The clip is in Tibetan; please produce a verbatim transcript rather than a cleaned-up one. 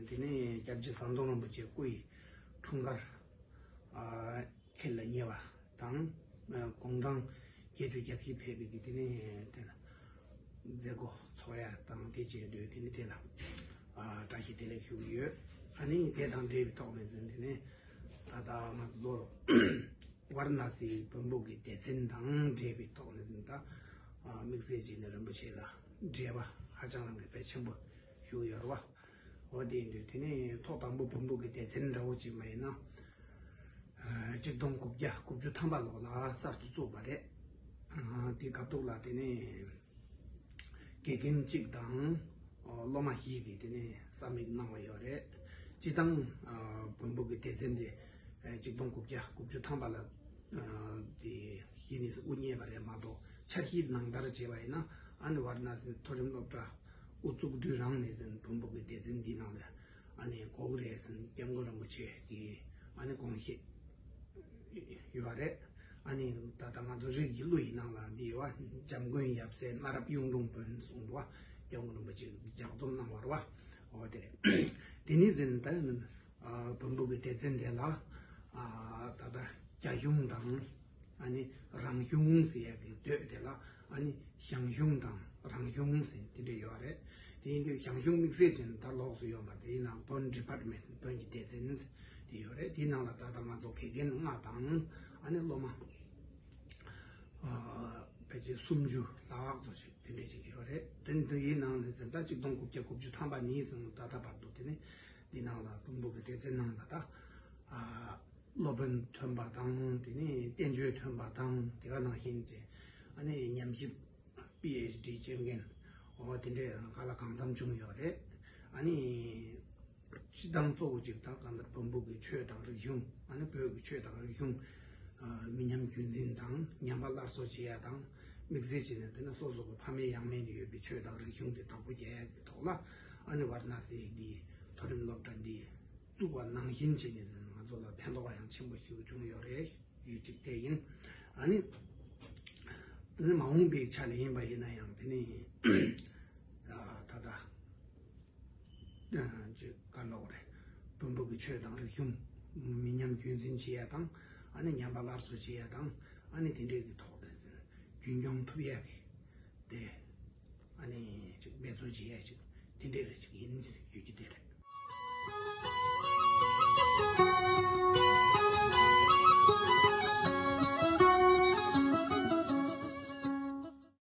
དེ་ནས་སྐྱབས་རྗེ་ཟམ་གདོང་རིན་པོ་ཆེ་སྐུ་ཡི་འཁྲུངས་སྐར་ཨ་ཁེལ་ལ་ཉེ་བ་དང་། ཨ་དགུང་གྲངས་བརྒྱད་ཅུ་གྱ་བཞི་ཕེབས་པའི་གི་དེ་ནས་དེ་ལ་མཛད་སྒོ་ཚོགས་ཡ་དང་། དེ་བཅས་དུས་དེ་ནས་དེ་ལ་ཨ་བཀྲ་ཤིས་བདེ་ལེགས་ཞུ་གི་ཡོད། ཨ་ནི་དེ་དང་འབྲེལ་བའི་ཐོག་ནས་ཟིན་དེ་ནས་ད་ལྟ་ང་ཚོ་ཝཱ་ར་ཎ་སིའི་བོན་པོ་གི་སྡེ་ཚན་དང་འབྲེལ་བའི་ཐོག་ནས་ཟིན། ད་དམིགས་བསལ་གྱིས་ནི་རིན་པོ་ཆེ་ལ་འབྲེལ་བ་ཧ་ཅང་རང་གི་དཔེ་ཆེན་པོ་ཞུ་ཡོད་རེད་བ། འོ་དེ་ཡིན་དུས་དེ་ནས་ཐོག་དང་པོ་བོན་པོ་གི་སྡེ་ཚན་འདྲ་བོ་ཅིག་མ་ཡིན་ན། ཨ་གཅིག་སྟོང་དགུ་བརྒྱ་དགུ་བཅུ་ཐམ་པ་ལོ་ལ་གསར་དུ་བཙུགས་པ་རེད། ཨ་དེ་སྐབས་ཐོག་ལ་དེ་ནས་དགེ་རྒན་གཅིག་དང་སློབ་མ་བཞི་གིས་དེ་ནས་ས་མིག་གནང་བ་ཡོད་རེད། སྤྱི་བཏང་ཨ་བོན་པོ་གི་སྡེ་ཚན་དེ་ཨ་གཅིག་སྟོང་དགུ་བརྒྱ་དགུ་བཅུ་ཐམ་པ་ལ་ཨ་དེ་གཞི་ནས་དབུ་བརྙེས་པ་རེད་མ་གཏོགས། འཆར་གཞི་ནང་ལྟར་བྱས་པ་ཡིན་ན། ཨ་ནི་ཝཱ་ར་ཎ་སི་མཐོ་རིམ་སློབ་གྲྭ་དབུ་བཙུགས་དུས་རང་ནས་ཟིན་བོན་པོ་གི་སྡེ་ཚན་འདི་ནང་ལ་ཨ་ནི་གོ་གི་རེད་ཟིན། སྐྱབས་མགོན་རིན་པོ་ཆེ་གི་ཨ་ནི་དགོངས་བཞེད་ཡོད་རེད། ཨ་ནི་ད་ལྟ་ང་ཚོ་རིགས་ཀྱི་གླུ་ཡི་ནང་ལ་འདི་ཡོད་བ། འཇམ་མགོན་ཡབ་སྲས་གནའ་རབས་གཡུང་དྲུང་བོན་གསུངས་འདུག་བ། སྐྱབས་མགོན་རིན་པོ་ཆེ་གིས་ལྗགས་རྩོམ་གནང་བ་རེད་བ། འོ་དེ་རེད། དེ་ནས་ཟིན་ད་ཨ་བོན་པོ་གི་སྡེ་ཚན་དེ་ལ་ཨ་ད་ལྟ་རྒྱ་གཞུང་དང་ཨ་ནི་རང་གཞུང་ཟེར་ཡག་གི་འདོད་དེ་ལ་ཨ་ནི་ཞང་གཞུང་དང་རང་གཞུང་ཟེར་དེ་འདྲ་ཡོད་རེད། དེ་ཡིན་དུས་ཞང་གཞུང་དམིགས་བསལ་ཅན་ད་ལོགས་སུ་ཡོད་པ་དེ་ཡིན་ན་བོན་ཌི་པཱར་ཊི་མེན་ཊི། བོན་གྱི་སྡེ་ཚན་དེ་ཡོད་རེད། དེའི་ནང་ལ་ད་ལྟ་ང་ཚོ་དགེ་རྒན་ལྔ་དང་ཨ་ནི་སློབ་མ་ཨ་ཕལ་ཆེར་སུམ་ཅུ་ལྷག་ཙམ་ཞིག་དེ་འདྲ་ཞིག་ཡོད་རེད། དེ་འདི་ཡི་ནང་ནས་ཟིན་ད་གཅིག་སྟོང་དགུ་བརྒྱ་དགུ་བཅུ་ཐམ་པ་ནས་ཟིན་ད་ལྟ་བར་དུ་དེ་ནས་འདི་ནང་ལ་བོན་པོ་གི་སྡེ་ཚན་ནང་ལ་ད་ཨ་སློབ་དཔོན་ཐོན་པ་དང་། དེ་ནས་བསྟན་བཅོས་ཐོན་པ་དང་། དེ་ག་ནང་བཞིན་གྱི་ཨ་ནི་ཉམས་ཞིབ་པི་ཨེཆ་ཌི་བྱེད་མཁན་འོ་དེ་འདྲའི་ག་ལ་གང་འཚམ་བྱུང་ཡོད་རེད། ཨ་ནི་སྤྱི་བཏང་གཙོ་བོ་གཅིག་ད་གང་ལྟར་བོན་པོ་གི་ཆོས་དང་རིག་གཞུང་། ཨ་ནི་བོད་ཀྱི་ཆོས་དང་རིག་གཞུང་ཨ་མི་ཉམས་རྒྱུན་འཛིན་དང་ཉམས་པ་སླར་གསོ་བྱེད་ཡ་དང་། དམིགས་བསལ་བྱས་ནས་དེ་ནི་སོ་སོ་གི་ཕ་མེས་ཡང་མེས་ནས་ཡོད་པའི་ཆོས་དང་རིག་གཞུང་དེ་བདག་པོ་རྒྱག་ཡ་གི་ཐོག་ལ་ཨ་ནི་ཝཱ་ར་ཎ་སི་གི་མཐོ་རིམ་སློབ་གྲྭ་འདི་བཙུགས་པ་ནང་བཞིན་བྱས་ནས་ཟིན་ང་ཚོ་ལ་ཕན་ཐོགས་ཡང་ཆེན་པོ་ཞིག་བྱུང་ཡོད་རེད། ཡུལ་གཅིག་དེ་ཡིན། ཨ་ནི་དེ་ནི་མ་འོངས་པའི་ཆ་ནས་ཡིན་པ་ཡིན་ན་ཡང་དེ་ནི་ཨ་ད་ལྟ་ཅིག་ག་ལབ་དགོས་རེད། བོན་པོ་གི་ཆོས་དང་རིག་གཞུང་མི་ཉམས་རྒྱུན་འཛིན་བྱེད་ཡ་དང་། ཨ་ནི་ཉམས་པ་སླར་གསོ་བྱེད་ཡ་དང་། ཨ་ནི་དེ་འདྲའི་གི་ཐོག་དེ་ཟིན་རྒྱུན་སྐྱོང་ཐུབ་ཡ་གི་དེ་ཨ་ནི་ཅིག་འབད་རྩོལ་བྱེད་ཡ་ཅིག་དེ་འདྲའི་རེ་ཅིག་ཡིན་ཡོད་ཀྱི་དེ་རེད།